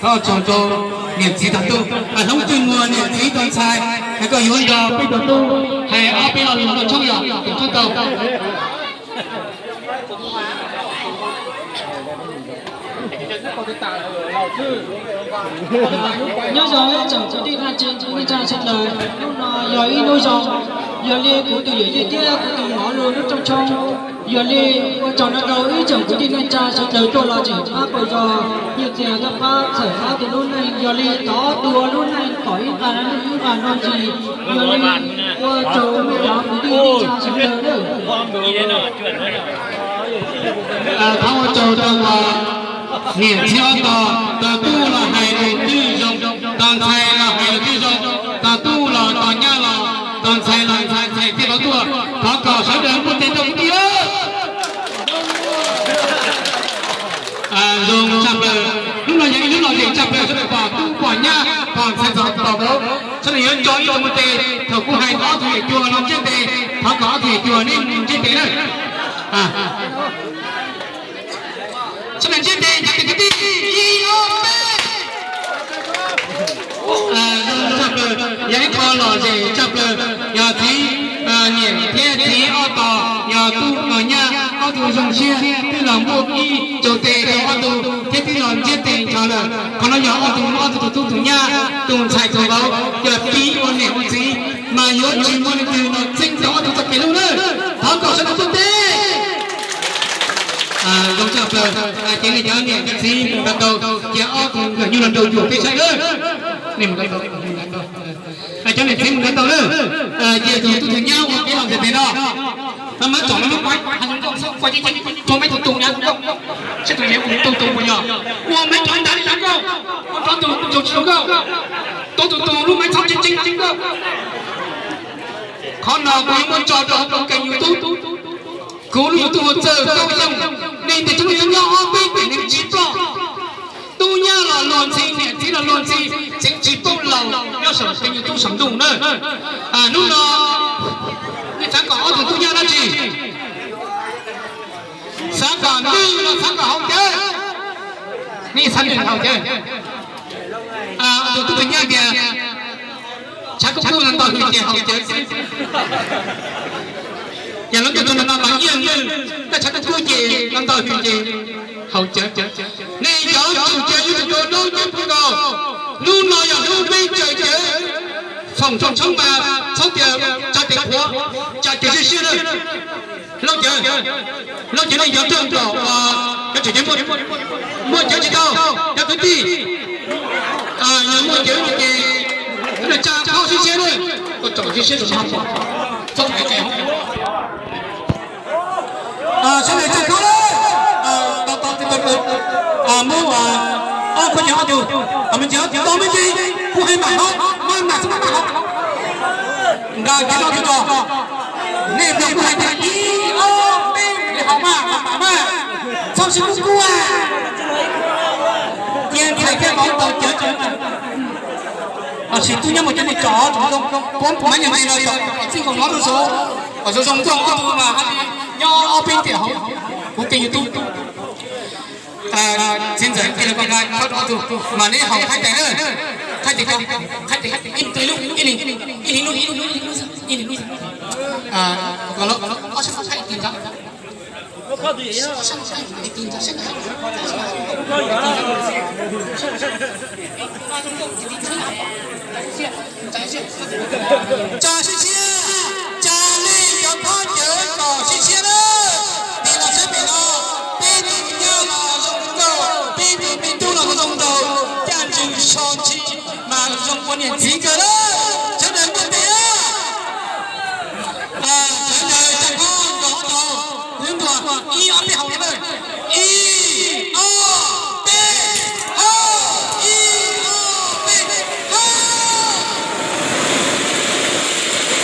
Thov tsaug rau niam txiv tog tub, hais hloov twg muag niam txiv tus ntxhais, hais kom yuav nrog peb tog tub, hais ob peb lo lus rau tshoob yom, tus tshoob tau. Nyob zoo ib tsoom kwv tij neej tsa sawv daws, hnub no yog ib hnub zoo, yog li kuv tus yawm yij thiab kuv tus muam lub rooj tshoob, yog li ua tsaug no rau ib tsoom kwv tij neej tsa sawv daws tuaj los tseem pab pauj zog, nyiaj txiag tuaj pab txhawm ob tug lub neej, yog li thov ob tug lub neej kom ib nqa ib nqa no ntsis, yog li ua tsaug rau cov kwv tij neej tsa sawv daws nawb. Thov ua tsaug rau niam txiv ob tog, tog tub los hais lus twb zoo, tog ntxhais los hais lus twb zoo, tog tub los tog nyab los, tog ntxhais los ntxhais ntxhais thiaj tau tuaj. Thov kom sawv daws npuaj tes rau kwv tij. Zoo tshaj plaws, hnub no yog ib hnub lom zem tshaj plaws, sawv daws pom tub pom nyab pom ntxhais txog pom vauv, sawv daws yuav tso ib tug npuaj tes. Thaum kuv hais tau ob tug yawm cuag los ntsiab tes, thov kom ob tug yawm cuag nej ntsiab tes na. Sawv daws ntsiab tes, ntsiab tes kwv tij, ib ob peb. Zoo tshaj plaws, yog ib qho lom zem tshaj plaws, yog txiv niam thiab txiv ob tog, yog tub los nyab ob tug zoo siab twb los npuaj ib tug tes rau ob tug thiab twb los ntsiab tes nrho lawm. Qhov no yog ob tug muaj ob tug tus tub tus nyab, tus ntxhais tus vauv, yog txiv ua niam ua txiv mas yuav tsis muaj leej twg los txeeb tau ob tug txoj kev hlub lawm. Thov kom sawv daws npuaj tes. Zoo tshaj plaws, ces nej cov niam cov txiv mus nrad tau, ces ob tug nkawm nyuj los nrau cuag peb saib lawm. Nej mus nrad tau, cov niam txiv mus nrad tau lawm, ces tus tub tus nyab uas peb los ntawm pem no, mas tsom lub maib, ua maib tus tus nyab tus nkauj, seb tus nyab tus tus tus puas yog, ua maib rov nrad li nkauj, ua rov tus tus tsis nkauj, tus tus tus lub maib txhob tseeb tseeb li nkauj. Qhov no kuv yuav muab tso rau hauv kuv kênh YouTube, kuv lub YouTube hu Txawj Kaub Yooj, nej tej tub nyab ob peb pem neeg tsis ploj, tub nyab los luag ntxhi, niam txiv los luag ntxhi, tseev tsis paub laus nyob saum kênh YouTube saum ntuj na. Hnub no nej xav kom ob tug tub nyab dab tsi? Xav kom ntwg los xav kom haus cawv? Nej xav ntwg haus cawv? Tus tub tus nyab tias tshav kub kub los ntau hwj ces haus cawv xwb. Yog lub ntuj tus no mas ib yam nws, tab tshav kub kub ces los ntau hwj ces haus cawv. Nej cov tsum cawv yuav tsum tau looj cawv pub nkaus. Hnub no yog hnub peb tsaws cawv, foom rooj tshoob mas txhob tias tsa tes qhuav, tsa cawv siab siab na. Looj cawv, looj cawv nej cov rooj nkaus, cov tsum cawv muaj cawv tsis tau, cov kwv tij, yog muaj cawv ces tsa khob siab siab na, tsom siab siab tsom ho pom, txhob hais cawv. Sawv daws tsa khob lawm, tau tau tau, muab ob khob cawv ob tug, me ntsis tau me ntsis, kuv hais mam haus, mam xwb mam haus. Nqa cawv no tso, nej mloog kuv hais tias ib ob peb, haus mas mam mam mas, txhob sib kub kub. Cia ntxhais thiaj tau tau cawv tso. Tab sis tub nyob mus cov niag tsom tsoom zoo, kuv mas nyuag ntsis no tsom txij nkaus no rau saud, kom zoo zoo nkauj ob tug mas nyob ob peb tiam hauv kuv kênh YouTube. Txiv ntxawm cia li koj nqa khob rau ob tug mas neb haus qhaib tais na, qhaib tais, qhaib tais ib tug ib lub, ib leeg ib lub, ib lub, ib lub. Tsa siab siab, tsa nej cov khob cawv kom siab siab na. Pem no saib pem no, peb tus nyab los zoo nkauj, peb tus me tub los zoo nraug, caij ntsws so ntshis mas zoo ua niam txiv kawg na. Sawv daws npuaj tes na. Sawv daws tsa khob nkaus ob tug, kuv ntuas ib ob peb haus na. Ib ob peb, haus, ib ob peb, haus.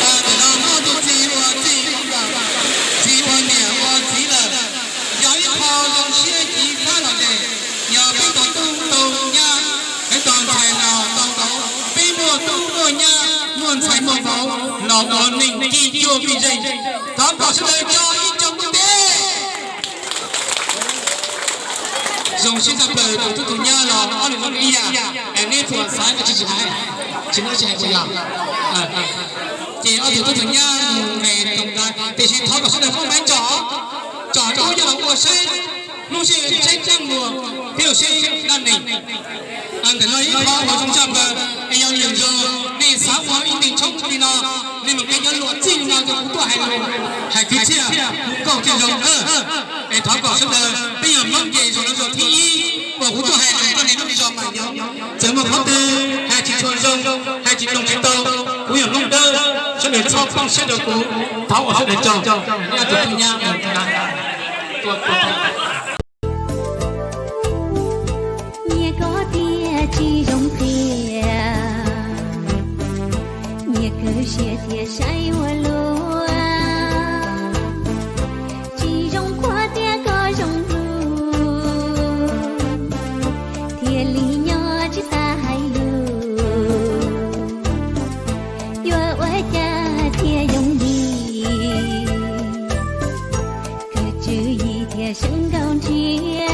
Tam no muaj tus txiv ua txiv, txiv ua niam ua txiv lawm, yog ib qho zoo siab ci fab los ntes. Yog peb tau tub tau nyab, peb tau ntxhais los tau vauv, peb muaj tub muaj nyab muaj ntxhais muaj vauv los ua neeg cim cuag vij zeej. Thov kom sawv daws tso ib tsoom npuaj tes. Zoo siab tshaj plaws tus tub tus nyab los ob leeg zoo ib yam, es neb puas xav tsis tsis hais, tsis muaj tsis hais puas yog? Ces ob tug tub tug nyab mus nqes too nqa, tiam sis thov kom sawv daws muab maiv tsom, tsom rau ub coj los ua saib lub sij hawm saib caj muag thiab lub sij hawm dab neeg. Ntawm no ib qho uas zoo tshaj plaws es yog lwm zaus nej xav ua ib neeg tshoob li no, nej mus qhia cov luam txij li no rau kuv tuaj hais lus, hais kwv txhiaj hu nkauj thiaj zoo na. Es thov kom sawv daws peb yog Hmoob ces zaum no zaum thib ib uas kuv tuaj hais lus rau nej lub zos Mas Nyoos, txawm muaj qhov twg hais tsis tshua zoo, hais tsis mloog tsis tau, kuv yog Hmoob dawb, sawv daws txhob poob siab rau kuv, thov ua sawv daws tsaug. Nyob tus tub nyab mus nyias koj tiag tsis zoo qhia, nyias khwv siab thiaj saib ua luaj. Tsis zoo qhuav tias koj zoo dlub, thiaj li nyob tsis tau hais lus. Yuav ua cas thiaj yooj yim, khwv tswv yim thiaj seev nkauj ntshiab.